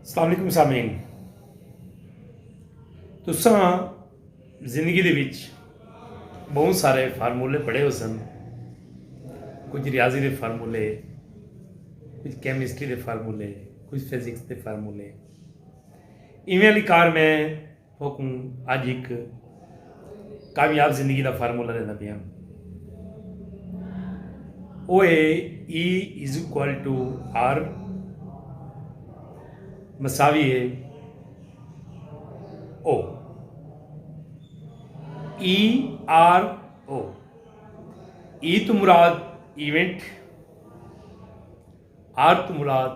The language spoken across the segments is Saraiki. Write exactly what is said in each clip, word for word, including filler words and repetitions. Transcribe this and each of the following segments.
السلام علیکم سامعین۔ تساں زندگی دے وچ بہت سارے فارمولے پڑھے ہو سن۔ کچھ ریاضی دے فارمولے، کچھ کیمسٹری دے فارمولے، کچھ فزکس دے فارمولے۔ ایویں والی کار میں تھوکوں اج ہک کامیاب زندگی دا فارمولا ݙیندا پیاں۔ او اے، E is equal to R مساوی ہے او، E R O۔ E تو مراد ایونٹ، آر تو مراد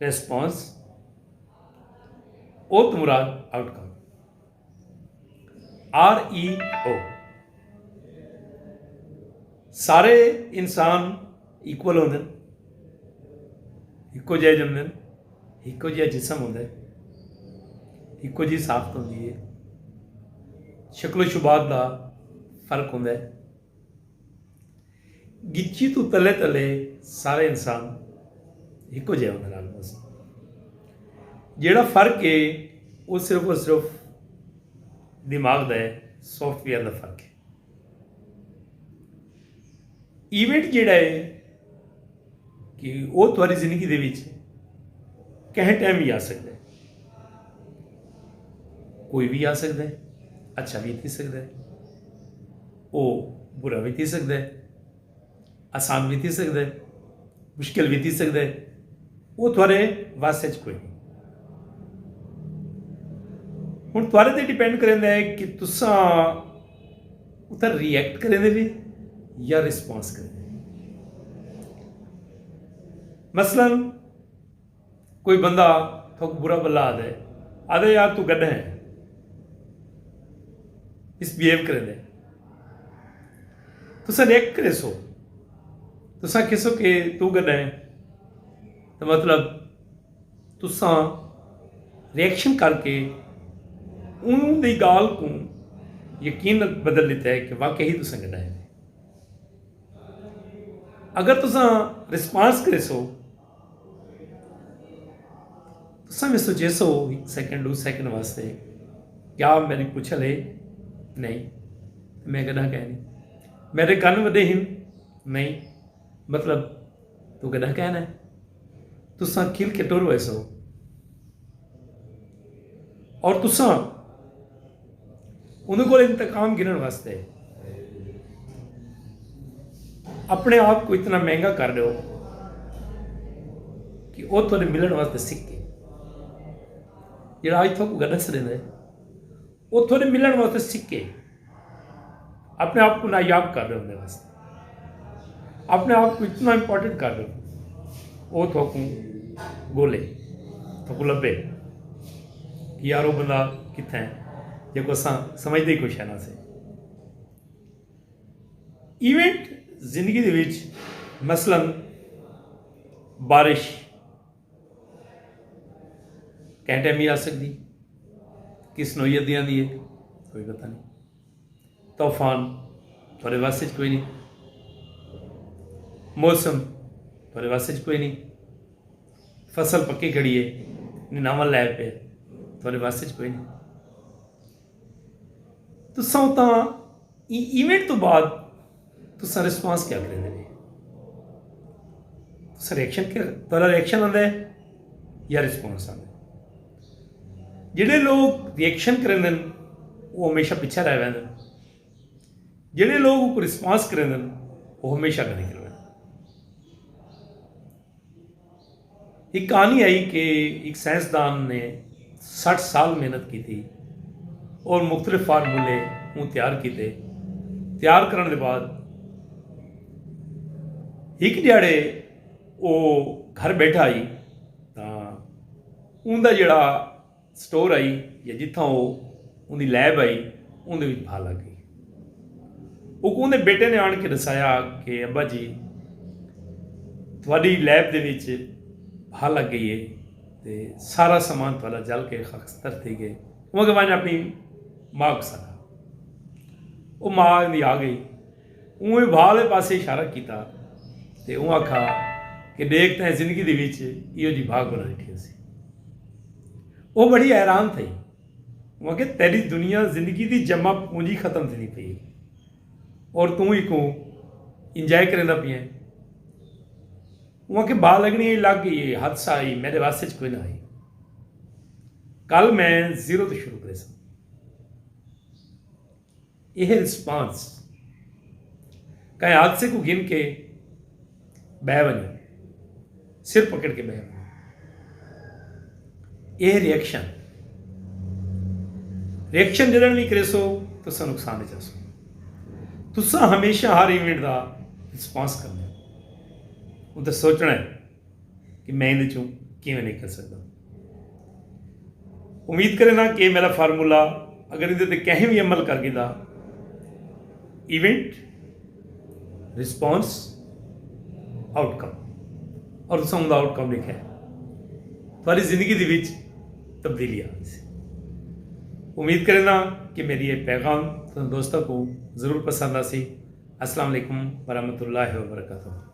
ریسپانس، او تو مراد آؤٹ کم۔ آر ای او۔ سارے انسان ایکول ہوندن، ہکو جہے جمدن، ہکو جہا جسم ہوندا ہے، ہکو جہی ساخت ہوندی ہے، شکل و شباہت دا فرق ہوندا ہے۔ گچی توں تلے تلے سارے انسان ہکو جہے ہوندن آلموسٹ۔ جیڑھا فرق ہے، او صرف و صرف دماغ دا ہے، سافٹ ویئر دا فرق ہے۔ ایونٹ جیڑھا ہے کہ او تہاݙی زندگی دے وچ کہیں ٹائم وی آ سڳدا ہے، کوئی وی آ سڳدا ہے، اچھا وی تھی سڳدا ہے، او برا وی تھی سڳدا ہے، آسان وی تھی سڳدا ہے، مشکل وی تھی سڳدا ہے۔ او تہاݙے وس اچ کوئی نہیں۔ ہݨ تہاݙے تے ڈیپینڈ کریندا ہے کہ تساں اتھاں ری ایکٹ کریندے وے یا ریسپانس کریندے وے۔ مثلاً کوئی بندہ تھوک برا بھلا آدھے، آدھے یار تو گڈا ہے، مس بیہیو کریندے، تساں ری ایکٹ کریسو، تساں کہسو کہ تو گڈا ہے، تو مطلب تساں ری ایکشن کر کے اوں دی ڳالھ کوں یقین بدل ݙتا ہے کہ واقعی تساں گڈا ہے۔ اگر تساں ریسپانس کریسو، تساں وی سوچیسو ہک سیکنڈ، ݙو سیکنڈ واسطے، کیا میݙی پچھل ہے؟ نہیں، میں گڈا کائے نہیں۔ میݙے کن وݙے ہن؟ نہیں۔ مطلب، تو گڈا کائے نہ؟ تساں کھل کے ٹر ویسو۔ اور تساں اندے کول انتقام گھنݨ واسطے اپݨے آپ کوں اتنا مہنگا کر ݙیو کہ او تہاݙے ملݨ واسطے سکے۔ جیڑھا اڄ تھوکوں گڈا سݙیندا ہے، او تہاݙے ملݨ واسطے سکے۔ اپݨے آپ کوں نایاب کر ݙیو اوندے واسطے، اپݨے آپ کوں اتنا امپورٹنٹ کر ݙیو، او تھوکوں ڳولے، تھوکوں لبھے کہ یار او بندہ کتھاں ہے، جیکوں اساں سمجھدے ہی کوئی شے نہ سے۔ ایونٹ زندگی دے وچ مثلاً بارش کہیں ٹائم ہی آ سڳدی، کس نوعیت دی آندی ہے، کوئی پتہ نہیں۔ طوفان تہاݙے وس اچ کوئی نہیں، موسم تہاݙے وس اچ کوئی نہیں، فصل پکی کھڑی ہے، نناواں لے پئے، تہاݙے وس اچ کوئی نہیں۔ تساں اتھاں ای ایونٹ توں بعد تساں ریسپانس کیا کریندے پئے؟ تساں ری ایکشن کیا، تہاݙا ری ایکشن آندا ہے یا ریسپانس آندا ہے؟ جیڑھے لوگ ری ایکشن کریندن، او ہمیشہ پچھے رہ ویندن۔ جیڑھے لوگ اوکوں ریسپانس کریندن، او ہمیشہ اڳاں نکل ویندن۔ ہک کہانی آئی کہ ہک سائنسدان نے سٹھ سال محنت کیتی اور مختلف فارمولے اوں تیار کیتے۔ تیار کرݨ دے بعد ہک ݙیہاڑے او گھر ٻیٹھا ہئی تاں اوندا جیڑھا سٹور ہئی یا جتھاں او اوندی لیب ہئی، اوندے وچ بھا لڳ ڳئی۔ اوکوں اوندے بیٹے نے آݨ کے ݙسایا کہ ابا جی، تہاݙی لیب دے وچ بھا لڳ ڳئی ہے تے سارا سامان تہاݙا جل کے خاکستر تھی ڳئے۔ اوں آکھیا ونڄ اپݨی ماء کوں سݙا۔ او ماء اوندی آ ڳئی۔ اوں بھا آلے پاسے اشارہ کیتا تے اوں آکھا، کہ ݙیکھ تیں زندگی دے وچ ایہو جی بھاگ بھلا ݙٹھی ہوسی۔ او بڑی حیران تھئی۔ اوں آکھیا، تیݙی دنیا زندگی دی جمع پونجی ختم تھیندی پئی ہے، اور توں ایکوں انجوائے کریندا پیا ہیں۔ اوں آکھیا، بال اگݨی لڳ ڳئی ہے، حادثہ ہئی، میݙے واسطے چ کوئی نہ ہئی۔ کل میں زیرو تے شروع کریساں۔ ایہ رسپانس کہیں حادثے کوں گھن کے ٻہہ ونڄو، سر پکڑ کے ٻہہ ونڄو۔ ایہ ری ایکشن، ری ایکشن جݙݨ وی کریسو، تساں نقصان اچ آسو۔ تساں ہمیشہ ہر ایونٹ دا رسپانس کرݨا ہے، اتے سوچݨا ہے کہ میں ایندے چوں کیویں نکل سڳداں۔ امید کرینداں کہ میݙا فارمولا، اگر ایندے تے کہیں وی عمل کر گھدا، ایونٹ، رسپانس، آؤٹ کم، اور تساں اوندا آؤٹ کم ݙیکھیا، تہاݙی زندگی دے وچ تبدیلی آ ویسی۔ امید کرینداں کہ میݙی ایہ پیغام تساں دوستاں کوں ضرور پسند آسی۔ السلام علیکم ورحمۃ اللہ وبرکاتہ۔